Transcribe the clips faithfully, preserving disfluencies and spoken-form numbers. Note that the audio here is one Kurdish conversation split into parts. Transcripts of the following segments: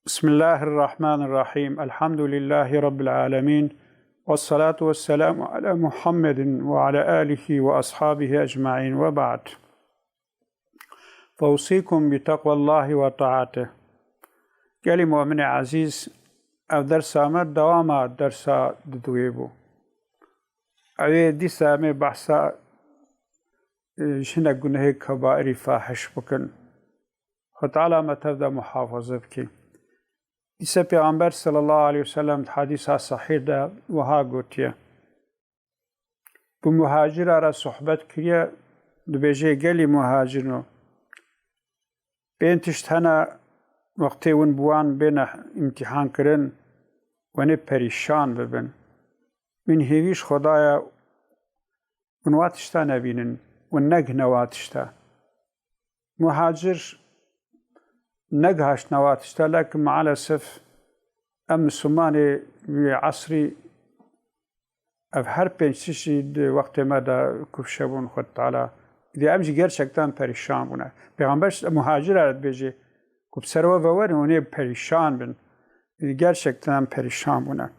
بسم الله الرحمن الرحيم. الحمد لله رب العالمين. والصلاة والسلام على محمد وعلى آله وأصحابه أجمعين، وبعد. فأوصيكم بتقوى الله وطاعته. Gelî mu'minê ezîz, ev dersa me dewama dersa diduyê bû. Ew ê dîsa em ê behsa, e, ji hinek gunehê kebairî fahiş bikin. Xwe Teala me tev de muhafaze bike. Îse Pêxember sallallahu aleyhi ve sellem di hadîsa sahîh de wiha gotiye. Bi muhacira re sohbet kiriye, dibêje, gelî muhacirino. Pênc tişt hene, wextê win bi wan bêne îmtîhan kirin, wenê perîşan bibin. Min hêvî ji Xwedaya win wa tişta nebînin, win negihne wa tişta. Muhacir negihaştine wa tişta, lakin maalesef em Misilmanê wî esrî ev her pênc tişt jî di wextê me de kufşe bûn Xwed Teala. Dê em jî gerçekten perîşan bûne. Pêxember muhacira re dibêje ku bi ser we ve werin, hûn ê perîşan bin. Gerçekten em perîşan bûne.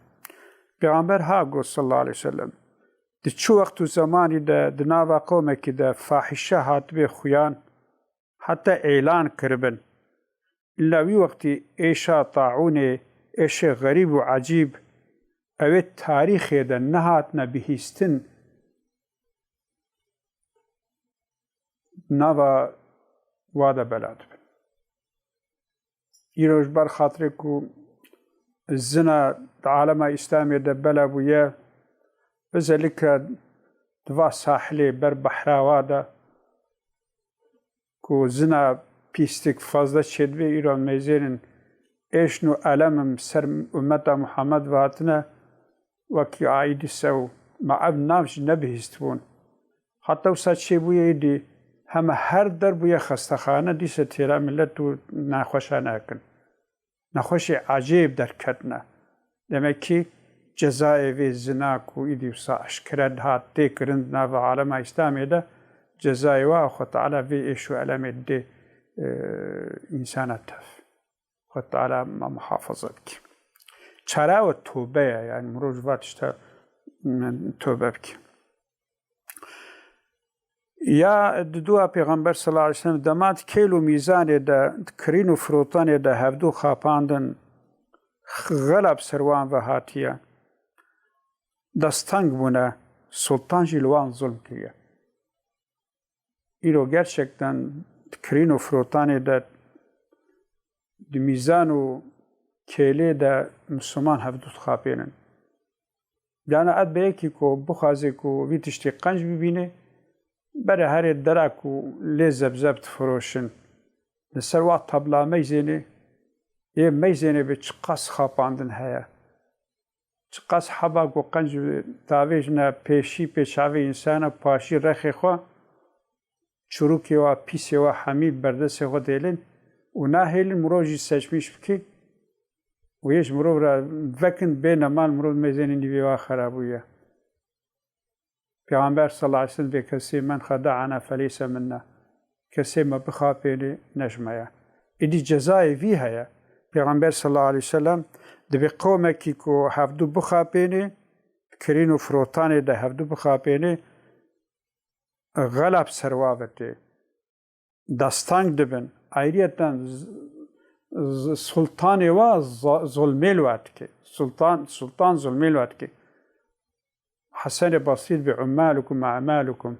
Pêxember ha got sallallahu aleyhi ve sellem, di çi wext û zemanî de di nava qewmekî de fahîşe hatibê xuyan, heta êlan kiribin. Îlla wî wextî êşa taûnê, êşê xerîb û ecîb, ew ê tarîxê de nehatine bihîstin, nava wa de bela dibin. Îro ji ber xatirê ku zina di alema Îslamê de bela bûye, özellikle di va sahilê ber behra wa de ku zina pîstik fazla çêdibe, îro meyzênin êşn û elemim ser ummeta Muhammed ve hatine, wekî aîdî sew, me ev nav jî nebihîstibûn. Heta wisa çêbûye êdî heme her der bûye xestexane, dîse têra millet û nexweşane hekin. Nexweşê ecêb derketine. Demek ki cezayê vê zina ku îdî wisa eşkere dihat tê kirin di nava alema Îslamê de, cezayê wa Xwe Teala vê êş û elemê didê, e, însana tev. Xwe Teala me muhafaza bike. Çara we tobe ye, yani mirov ji va tişta, mm, tobe bike. Ya di dua Pêxember sallallahu aleyhi ve sellem, dema di kêl û mîzanê de, di kirîn û firotanê de hevdû xapandin, xela bi ser wan ve hatiye. Desteng bûne, sultan jî li wan zulm kiriye. Îro gerçekten di kirîn û firotanê de, di mîzan û kêlê de Misliman hevdû dixapênin. Yani ev bêyekî ku bixwaze ku vî tiştî qenc bibîne, bere herê dera ku lê zebzeb difiroşin. Li ser wa tabla meyzênê, yê meyzênê bi çiqas xapandin heye. Çiqas heba ku qenc tavêjine pêşî pê çavê însana, paşî rexê xwe, çirûkê wa, pîsê wa hemî berdestê xwe dêlin û nahêlin mirov jî seçmîş bike û yê ji mirov re vekin bêne mal, mirov meyzênê nîvê wa xera bûye. Pêxember sallallahu aleyhi ve sellem vê kesê, "Men xeda'ana feleyse minna." Kesê me bixapênê ne ji me ye. Êdî cezayê vî heye. Pêxember sallallahu aleyhi ve sellem dibê qewmekî ku hevdû bixapênê, kirîn û firotanê de hevdû bixapênê, xela bi ser wa ve tê. Desteng dibin. Ayriyeten z-, z-, sultanê wa za-, zulmê li we dike. Sultan, sultan zulmê li we dike. Hesenê Basrî dibê, "Ummalukum a'malukum."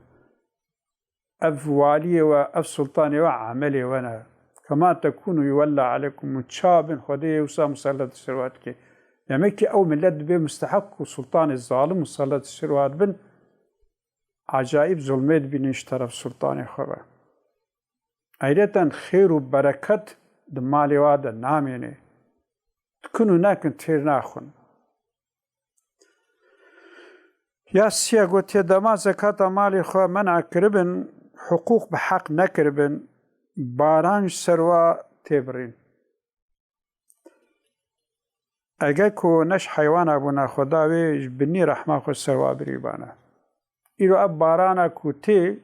Ev waliyê we, ev sultanê we emelê we ne. "Kema tekunu yuwella aleykum." Hûn çawa bin, Xwedê yê wisa musellet ser we dike. Demek ki ew millet dibê musteheq ku sultanê zalim musellet ser we dibin, acayîb zulmê dibînin ji teref sultanê xwe ve. Ayreten xêr û bereket di malê wa de namêne. Dikin û nekin têr naxin. Ya siya gotiye, dema zekata malê xwe men'a kiribin, hiqûq bi heq nekiribin, baran ji ser wa tê birîn. Ege ku ne ji heywana bûna, Xweda wê ji binî rehma xwe ser wa birîbana. Îro ev barana ku tê,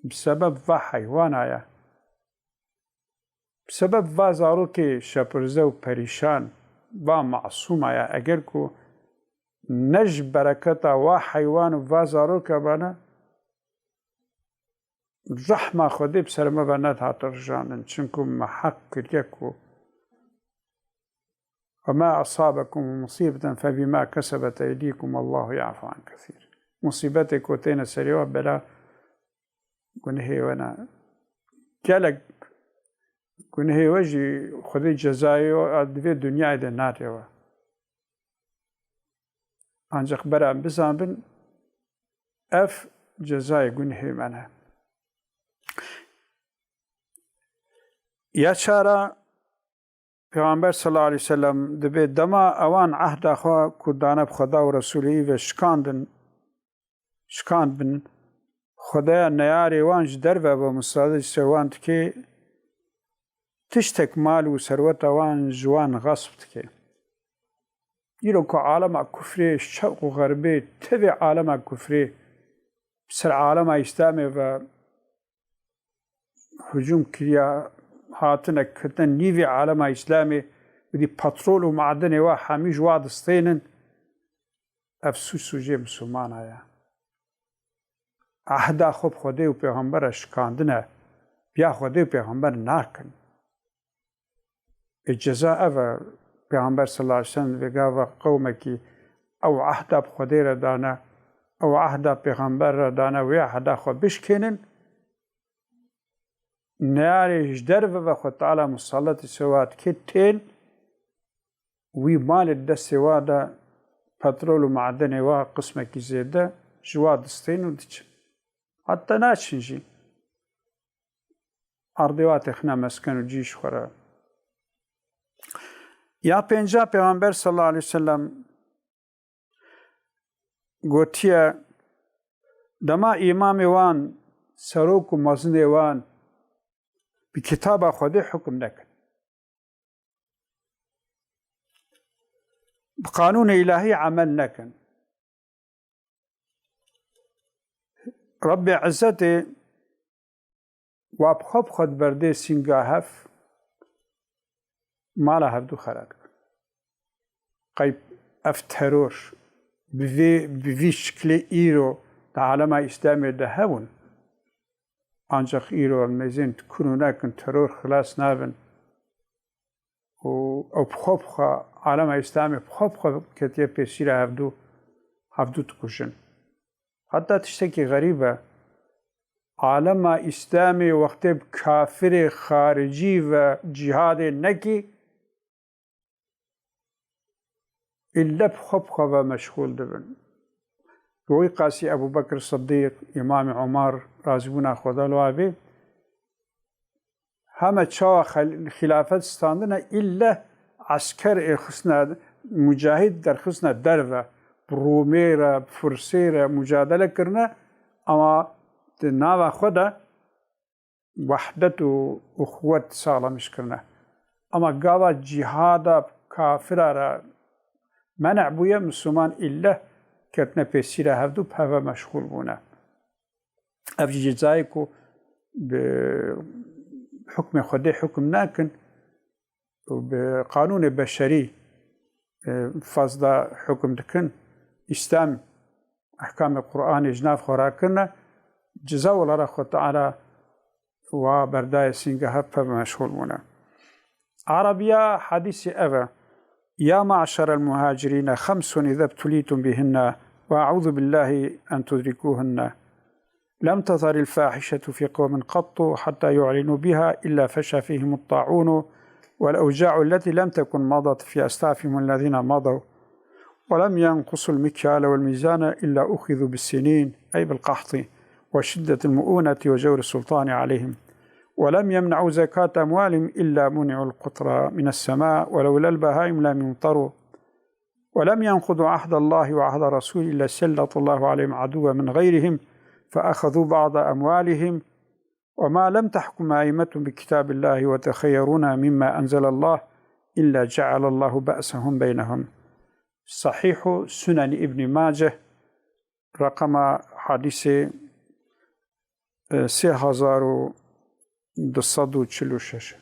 bi sebeb va heywana ye. Bi sebeb va zarokê şepirze û perîşan, va masûma ya, eger ku ne ji bereketa wa heywan û va zaroka bana, rehma Xwedê bi ser me ve nedihate rijandin. Çimku me heq kiriye ku "وما أصابكم من مصيبة فبما كسبت أيديكم والله يعفو عن كثير." Musîbetê ku têne serê we bela gunehê we ne. Gelek gunehê we jî Xwedê cezayê we di vê dinyayê de nade we. Ancaq bera em bizanbin, ev cezayê gunehê me ne. Ya çara, Pêxember sallallahu aleyhi ve sellem dibê dema ewan ehda xwe ku dane bi Xweda û Resûlê wî ve şikandin, şikandbin, Xwedaya neyarê wan ji derve ve musalî ser wan dike, tiştek mal û serweta wan ji wan xesp dike. Îro ku alema kufrê, şerq û xerbê, tevê alema kufrê, bi ser alema Îslamê ve hicûm kiriya, hatine kirine nîvê alema Îslamê, wî dî petrol û madenê wa hemî ji wa distênin, ev sûc sûcê misilmana ye. Ehda xwe bi Xwedê û Pêxember re şikandine, biya Xwedê û Pêxember nakin. Ê ceza ev e, Pêxember sallallahu aleyhi ve sellem vê gava qewmekî ew ehda bi Xwedê re dane, ew ehda Pêxember re dane, wê ehda xwe bişkênin, neyarê ji derve ve Xwe Teala musalletî ser wa dike, tên wî malê destê wa de, petrol û madenê wa qismekî zêde ji wa distên û diçin. Heta naçin jî. Erdê wa têxine mesken û cî ji xwe re. Ya pênca Pêxember sallallahu aleyhi ve sellem gotiye, dema îmamê wan, serok û mezinê wan bi kitaba Xwedê hukum nekin, bi qanûnê îlahî emel nekin, Rebbê Izzetê wa bi xwe bi xwe diberdê sînga hev, mala hevdû xera dikin. Qey ev teror bi vê, bi vî şiklê îro di alema Îslamê de hebûn. Ancaq îro em mêzên dikin û nekin, teror xilas nabin. Û ew bi xwe bi xwe, alema Îslamê bi xwe bi xwe ketiye pêsîra hevdû, hevdû dikujin. Heta tiştekî xerîb e. Alema Îslamê wextê bi kafirê xaricî ve cîhadê nekî, îlle bi xwe bi xwe ve meşxûl dibin. Bi wî qasî Ebû Bekir Siddîq, Îmamê Omar, razîbûna Xweda li wa bê, heme çawa xel-, xîlafet standine, îlle esker ê xistine, mucahîd derxistine derve, bi Rûmê re, bi Firsê re mucadele kirine, ama di nava xwe de wehdet û uxwet saxlemîş kirine. Ama gava cîhada kafira re menê bûye, Misliman îlle ketine pêsîra hevdû, bi hev ve meşxûl bûne. Ev jî cezayê ku bi hukmê Xwedê hukm nakin û bi qanûnê beşerî, e, fazla hukm dikin, Îslam ehkamê Qur'anê ji nav xwe rakirine, ceza wela re Xwe Teala wa berdayê sînga hev, bi hev meşxûl bûne. Erebiya hedîsê ev e: "يا معشر المهاجرين خمس إذا ابتليتم بهن وأعوذ بالله أن تدركوهن. لم تظهر الفاحشة في قوم قط حتى يعلنوا بها إلا فشى فيهم الطاعون والأوجاع التي لم تكن مضت في أسلافهم الذين مضوا، ولم ينقصوا المكيال والميزان إلا أخذوا بالسنين"، أي بالقحط، "وشدة المؤونة وجور السلطان عليهم، ولم يمنعوا زكاة أموالهم إلا منعوا القطر من السماء، ولولا البهائم لم يمطروا، ولم ينقضوا عهد الله وعهد رسوله إلا سلط الله عليهم عدوا من غيرهم فأخذوا بعض أموالهم، وما لم تحكم أئمتهم بكتاب الله وتخيرونا مما أنزل الله إلا جعل الله بأسهم بينهم". Sahîhu Sunen Îbnî Maceh, reqema hedîsê, e, sê hezar û du sed û çil û şeş.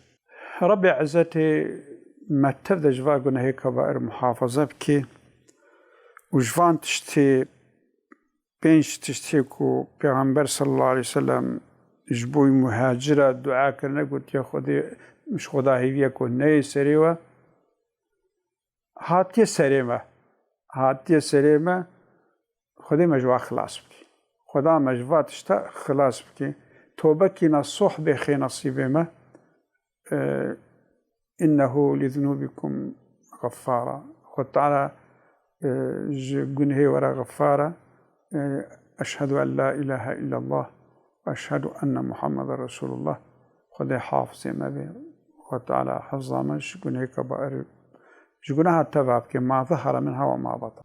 Rebê Izzetê me tev de ji va gunehê kebair muhafaza bike û ji van tiştê, pênc tiştê ku Pêxember sallallahu aleyhi ve sellem ji bo muhacira dua kirine, gotiye Xwedê, ji Xweda hêviye ku neyê serê we, hatiye serê me. Hatiye serê me, Xwedê me ji wa xilas bike. Xweda me ji va tişta xilas bike. Tobekî nesuh bê xê nesîbê me. E, innehu li zunûbikum xeffara. Xwed Teala, e, ji gunehê we re xeffar e. E, eşhedû en la ilahe illallah ve eşhedû enne Muhammeden Resulullah. Xwedê hafizê me bê. Xwed Teala hifza me ji gunehê kebair, ji guneha teva bike, ma zehara minha ve ma batan.